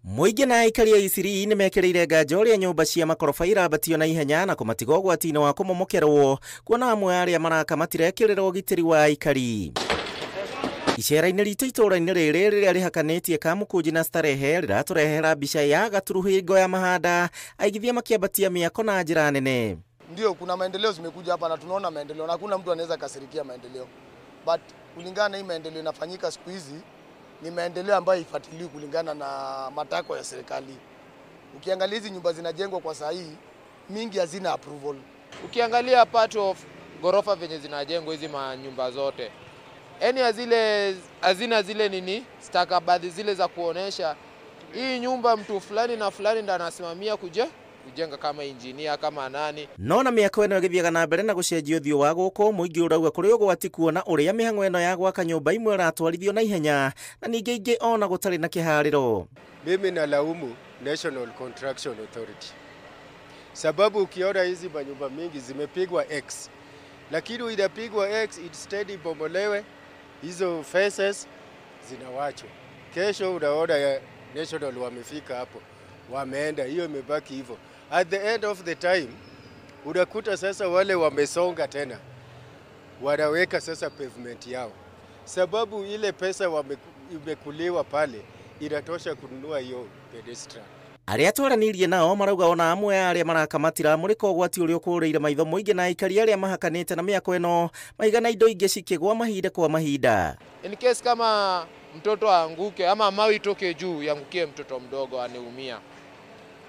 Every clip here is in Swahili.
Mũingĩ na aikari a Eastleigh nĩ mekĩrĩire nganja ũrĩa nyũmba cia makoroba irambatio na ihenya na kũmatiga ũgwati-inĩ wa kũmomokerwo, kuona amwe arĩa maraka matirekĩrĩra ũgitĩri wa aikari. Icera-inĩ ritũ itũũra-inĩ rĩrĩ rĩrĩa rĩhakanĩtie Kamukunji na Starehe rĩratũrehera mbica ya gaturuhingo ya mahanda, aigithia makĩambatia mĩako na njĩra nene. Ndio kuna maendeleo zimekuja hapa na tunaona maendeleo na hakuna mtu anaweza kasirikia maendeleo. But kulingana na hii maendeleo inafanyika siku hizi ni maendeleo ambayo haifuatiliwi kulingana na matakwa ya serikali. Ukiangalia hizi nyumba zinajengwa kwa saa hii mingi hazina approval. Ukiangalia part of gorofa venye zinajengwa hizi manyumba zote, yani hazina zile nini stakabadhi zile za kuonesha hii nyumba mtu fulani na fulani ndo anasimamia kujenga kama engineer kama nani. Nona mĩako ĩno ĩgĩthiaga na mbere na gũcenjia ũthiũ wa gũkũ, mũingĩ ũrauga kũrĩ ũgwati kuona ũrĩa mĩhang'o ĩno ya gwaka nyũmba imwe ĩratwarithio na ihenya na ningĩ ingĩ ona gũtarĩ na kĩharĩro. Mimi nalaumu National Construction Authority, sababu ukiona hizi manyumba mingi zimepigwa X, lakini inapigwa X instead ibomolewe, hizo faces zinawachwa. Kesho unaona ya National wamefika hapo, wameenda, hiyo imebaki hivyo. At the end of the time unakuta sasa wale wamesonga tena, wanaweka sasa pavement yao, sababu ile pesa imekuliwa pale inatosha kununua hiyo pedestrian. Arĩa twaranĩirie nao marauga ona amwe arĩa maraka matiramũrĩka ũgwati ũrĩa ũkũrĩire maitho mũingĩ na aikari arĩa mahakanĩte na mĩako ĩno maigana indo ingĩ cikĩgwa mahinda kwa mahinda. In case kama mtoto aanguke ama mawe itoke juu yangukie mtoto mdogo anaumia,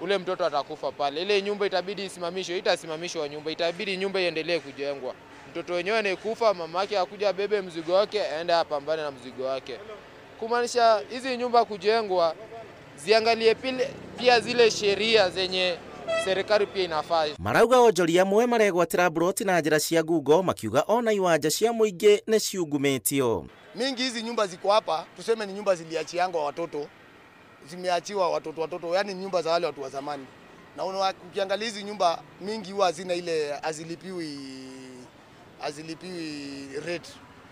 ule mtoto atakufa pale. Ile nyumba itabidi isimamishwe, itasimamishwa nyumba, itabidi nyumba iendelee kujengwa. Mtoto wenyewe anayekufa, mamake akuja bebe mzigo wake aende apambane na mzigo wake. Kumaanisha hizi nyumba kujengwa ziangalie pia zile sheria zenye serikali pia inafaa. Marauga onjoria amwe maregwatĩra mburoti na njĩra cia ngungo, makiuga ona iwanja cia mũingĩ nĩ ciungumĩtio. Mingi hizi nyumba ziko hapa, tuseme ni nyumba ziliachiangwa watoto, zimeachiwa watoto, yani nyumba za wale watu wa zamani. Na ukiangalia hizi nyumba mingi huwa hazina ile, hazilipiwi rate.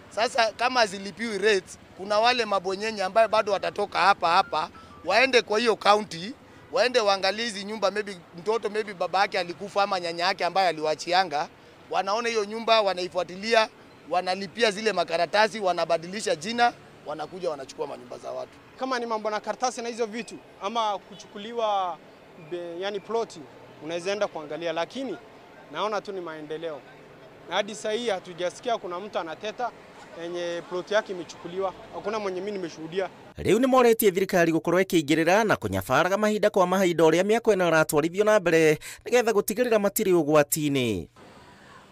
Sasa kama hazilipiwi rate, kuna wale mabonyenye ambaye bado watatoka hapa waende kwa hiyo county, waende waangalie hizi nyumba, maybe mtoto, maybe baba yake alikufa ama nyanya yake ambaye aliwachianga, wanaona hiyo nyumba, wanaifuatilia, wanalipia zile makaratasi, wanabadilisha jina, wanakuja wanachukua manyumba za watu. Kama ni mambo na karatasi na hizo vitu ama kuchukuliwa yani ploti, unaweza enda kuangalia, lakini naona tu ni maendeleo. Na hadi sasa hii hatujasikia kuna mtu anateta yenye ploti yake imechukuliwa, hakuna mwenye mimi nimeshuhudia. Rĩu nĩ moretie thirikari gũkorwo ĩkĩingĩrĩra na kũnyabaraga mahinda kwa mahinda ũrĩa mĩako ĩno ĩratwarithio na mbere nĩgetha gũtigĩrĩra matirĩ ũgwati-inĩ.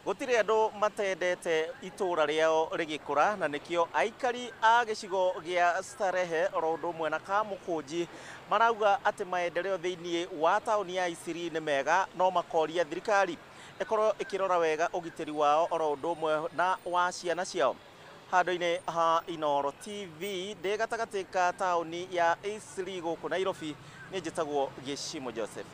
Gũtirĩ andũ matendete itũũra rĩao rĩgĩkũra, na nĩkĩo aikari a gĩcigo gĩa Starehe oro ũndũ ũmwe na Kamukunji marauga atĩ maendeleo thĩinĩ wa taũni ya Eastleigh nĩ mega, no makoria thirikari ĩkorwo ĩkĩrora wega ũgitĩri wao oro ũndũ ũmwe na wa ciana ciao. Handũ-inĩ ha Inooro TV ndĩ gatagatĩ ka taũni ya Eastleigh gũkũ Nairobi, nĩ njĩtagwo Gĩcimo Joseph.